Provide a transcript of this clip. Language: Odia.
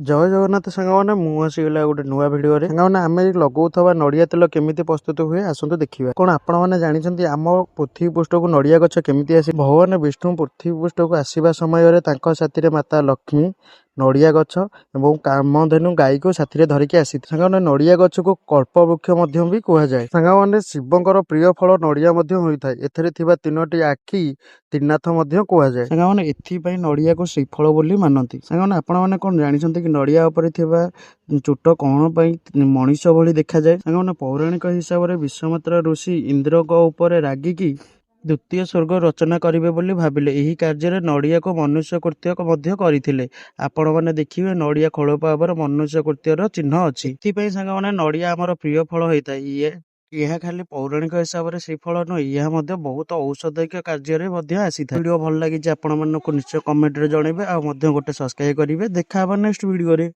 ଜୟ ଜଗନ୍ନାଥ ସାଙ୍ଗମାନେ, ମୁଁ ଆସିଗଲି ଆଉ ଗୋଟେ ନୂଆ ଭିଡ଼ିଓରେ। ସାଙ୍ଗମାନେ, ଆମେ ଲଗାଉଥିବା ନଡ଼ିଆ ତେଲ କେମିତି ପ୍ରସ୍ତୁତ ହୁଏ, ଆସନ୍ତୁ ଦେଖିବା। କ'ଣ ଆପଣମାନେ ଜାଣିଛନ୍ତି, ଆମ ପୃଥିବୀ ପୃଷ୍ଠକୁ ନଡ଼ିଆ ଗଛ କେମିତି ଆସେ? ଭଗବାନ ବିଷ୍ଣୁ ପୃଥିବୀ ପୃଷ୍ଠକୁ ଆସିବା ସମୟରେ ତାଙ୍କ ସାଥିରେ ମାତା ଲକ୍ଷ୍ମୀ, ନଡ଼ିଆ ଗଛ ଏବଂ କାମଧେନୁ ଗାଈକୁ ସାଥିରେ ଧରିକି ଆସିଥିଲେ। ସାଙ୍ଗମାନେ, ନଡ଼ିଆ ଗଛକୁ କଳ୍ପବୃକ୍ଷ ମଧ୍ୟ ବି କୁହାଯାଏ। ସାଙ୍ଗମାନେ, ଶିବଙ୍କର ପ୍ରିୟ ଫଳ ନଡ଼ିଆ ମଧ୍ୟ ହୋଇଥାଏ। ଏଥିରେ ଥିବା ତିନୋଟି ଆଖି ତ୍ରିନାଥ ମଧ୍ୟ କୁହାଯାଏ। ସାଙ୍ଗମାନେ, ଏଥିପାଇଁ ନଡ଼ିଆକୁ ଶ୍ରୀଫଳ ବୋଲି ମାନନ୍ତି। ସାଙ୍ଗମାନେ, ଆପଣମାନେ କ'ଣ ଜାଣିଛନ୍ତି କି ନଡ଼ିଆ ଉପରେ ଥିବା ଚୋଟ କ'ଣ ପାଇଁ ମଣିଷ ଭଳି ଦେଖାଯାଏ? ସାଙ୍ଗମାନେ, ପୌରାଣିକ ହିସାବରେ ବିଶ୍ୱାମିତ୍ର ଋଷି ଇନ୍ଦ୍ରଙ୍କ ଉପରେ ରାଗିକି ଦ୍ୱିତୀୟ ସ୍ୱର୍ଗ ରଚନା କରିବେ ବୋଲି ଭାବିଲେ। ଏହି କାର୍ଯ୍ୟରେ ନଡ଼ିଆକୁ ମନୁଷ୍ୟ କୃତ୍ୟ ମଧ୍ୟ କରିଥିଲେ। ଆପଣମାନେ ଦେଖିବେ, ନଡ଼ିଆ ଖୋଳପା ଉପରେ ମନୁଷ୍ୟ କୃତ୍ୟର ଚିହ୍ନ ଅଛି। ଏଥିପାଇଁ ସାଙ୍ଗମାନେ, ନଡ଼ିଆ ଆମର ପ୍ରିୟ ଫଳ ହୋଇଥାଏ। ଏହା ଖାଲି ପୌରାଣିକ ହିସାବରେ ଶ୍ରୀଫଳ ନୁହେଁ, ଏହା ମଧ୍ୟ ବହୁତ ଔଷଧିକ କାର୍ଯ୍ୟରେ ମଧ୍ୟ ଆସିଥାଏ। ଭିଡ଼ିଓ ଭଲ ଲାଗିଛି ଆପଣମାନଙ୍କୁ, ନିଶ୍ଚୟ କମେଣ୍ଟରେ ଜଣେଇବେ ଆଉ ମଧ୍ୟ ଗୋଟେ ସବସ୍କ୍ରାଇବ କରିବେ। ଦେଖା ହବା ନେକ୍ସଟ ଭିଡ଼ିଓରେ।